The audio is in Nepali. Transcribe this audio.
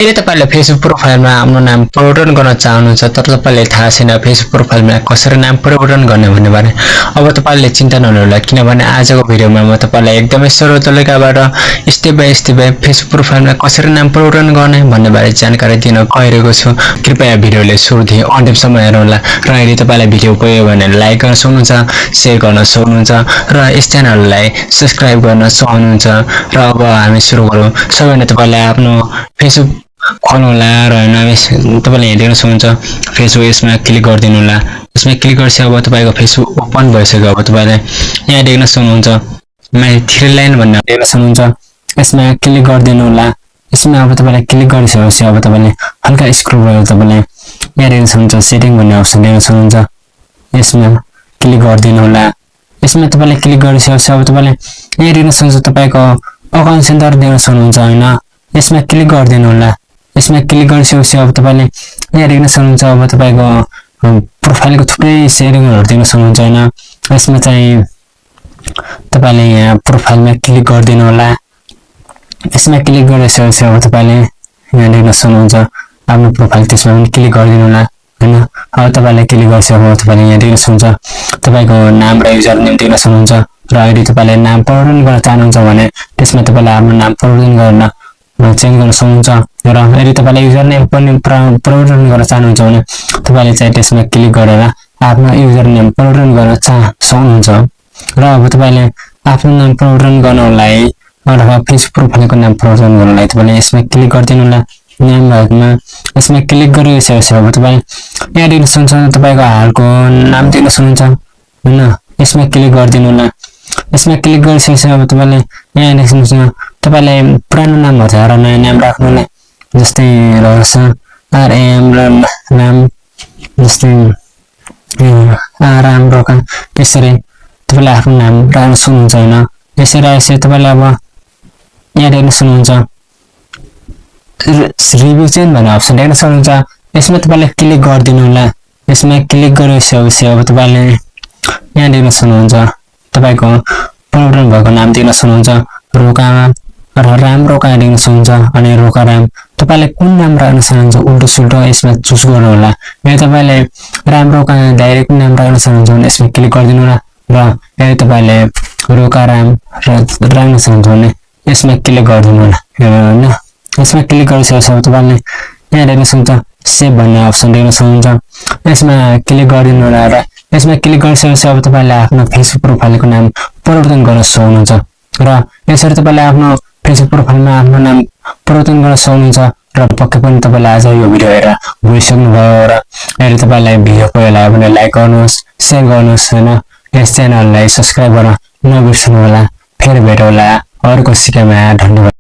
यदि तपाईले फेसबुक प्रोफाइलमा आफ्नो नाम परिवर्तन गर्न चाहनुहुन्छ तर तपाईले थाहा छैन फेसबुक प्रोफाइलमा कसरी नाम परिवर्तन गर्ने भन्ने बारे अब तपाईले चिन्ता नलिनुहोला किनभने आजको भिडियोमा म तपाईलाई एकदमै सरल तरिकाबाट स्टेप बाइ स्टेप फेसबुक प्रोफाइलमा कसरी नाम परिवर्तन गर्ने भन्ने बारे जानकारी दिन गइरहेको छु कृपया भिडियोले सुरुदेखि अन्तिमसम्म हेर्नुहोला र यदि तपाईलाई भिडियो उपयोग भने लाइक गर्न सक्नुहुन्छ शेयर गर्न सक्नुहुन्छ र यस च्यानललाई सब्स्क्राइब गर्न सक्नुहुन्छ र अब हामी सुरु गरौँ सबैभन्दा तपाईले आफ्नो फेसबुक खोल्नुहोला र तपाईले यहाँ देख्न सक्नुहुन्छ फेसबुक यसमा क्लिक गरिदिनु होला यसमा क्लिक गरेपछि अब तपाईको फेसबुक ओपन भइसक्यो अब तपाईले यहाँ देख्न सक्नुहुन्छ माथि थ्री लाइन भन्ने देख्न सक्नुहुन्छ यसमा क्लिक गरिदिनु होला यसमा अब तपाईले क्लिक गरिसकेपछि अब तपाईले हल्का स्क्रल गरेर तपाईले यहाँ देख्न सक्नुहुन्छ सेटिङ भन्ने अप्सन देख्न सक्नुहुन्छ यसमा क्लिक गरिदिनु होला यसमा तपाईले क्लिक गरिसकेपछि अब तपाईले यहाँ देख्न सक्नुहुन्छ तपाईको अकाउन्ट सेन्टर देख्न सक्नुहुन्छ हैन यसमा क्लिक गरिदिनु होला यसमा क्लिक गरिसकेपछि अब तपाईले यहाँ देख्न सक्नुहुन्छ अब तपाईको प्रोफाइलको थुप्रै सेटिङहरु देख्न सक्नुहुन्छ हैन यसमा चाहिँ तपाईले यहाँ प्रोफाइलमा क्लिक गरिदिनु होला यसमा क्लिक गरिसकेपछि अब तपाईले यहाँ देख्न सक्नुहुन्छ आफ्नो प्रोफाइल त्यसमा पनि क्लिक गरिदिनु होला हैन अब तपाईले क्लिक गरिसकेपछि तपाईले यहाँ देख्न सक्नुहुन्छ तपाईको नाम र युजर नेम देख्न सक्नुहुन्छ र यदि तपाईले नाम परिवर्तन गर्न चाहनुहुन्छ भने त्यसमा तपाईले आफ्नो नाम परिवर्तन गर्न चेन्ज गर्न सक्नुहुन्छ र यदि तपाईले युजर नेम पनि परिवर्तन गर्न चाहनुहुन्छ भने तपाईले चाहिँ त्यसमा क्लिक गरेर आफ्नो युजर नेम परिवर्तन गर्न सक्नुहुन्छ र अब तपाईले आफ्नो नाम परिवर्तन गर्नलाई अथवा फेसबुक प्रोफाइलको नाम परिवर्तन गर्नलाई तपाईले यसमा क्लिक गरिदिनु होला नाम भागमा यसमा क्लिक गरिसकेपछि अब तपाईले यहाँ देख्न सक्नुहुन्छ तपाईको हालको नाम देख्न सक्नुहुन्छ हैन यसमा क्लिक गरिदिनु होला यसमा क्लिक गरिसकेपछि अब तपाईले यहाँ देख्न सक्नुहुन्छ तपाईले पुरानो नाम हटाएर नयाँ नाम राख्नु होला जस्तै रहन्छ आरएम र नाम जस्तै आराम रोका यसरी तपाईले आफ्नो नाम राख्न सक्नुहुन्छ हैन यसरी आएपछि तपाईले अब यहाँ देख्न सक्नुहुन्छ रिभ्यू चेन्ज भन्ने अप्सन देख्न सक्नुहुन्छ यसमा तपाईले क्लिक गरिदिनु होला यसमा क्लिक गरिसकेपछि अब तपाईले यहाँ देख्न सक्नुहुन्छ तपाईको परिवर्तन भएको नाम देख्न सक्नुहुन्छ रोकामा र राम रोका देख्न सक्नुहुन्छ अनि रोका राम तपाईले कुन नाम राख्न चाहनुहुन्छ उल्टो सुल्टो यसमा चुज गर्नु होला यदि तपाईले राम रोका डाइरेक्ट नाम राख्न चाहनुहुन्छ भने यसमा क्लिक गरिदिनु होला र यदि तपाईले रोका राम राख्न चाहनुहुन्छ भने यसमा क्लिक गरिदिनु होला हैन यसमा क्लिक गरिसकेपछि तपाईले यहाँ देख्न सक्नुहुन्छ सेभ भन्ने अप्सन देख्न सक्नुहुन्छ यसमा क्लिक गरिदिनु होला र यसमा क्लिक गरिसकेपछि अब तपाईले आफ्नो फेसबुक प्रोफाइलको नाम परिवर्तन गर्न सक्नुहुन्छ र यसरी तपाईले आफ्नो फेसबुक प्रोफाइलमा आफ्नो नाम परिवर्तन गर्न सक्नुहुन्छ र पक्कै पनि तपाईले आज यो भिडियो हेरेर बुझिसक्नुभयो र यदि तपाईलाई भिडियो पसन्द लाग्यो भने लाइक गर्नुहोस् शेयर गर्नुहोस् हैन यस च्यानललाई सब्स्क्राइब गर्न नबिर्सनु होला फेरि भेटौँला अर्को सिकाइमा धन्यवाद।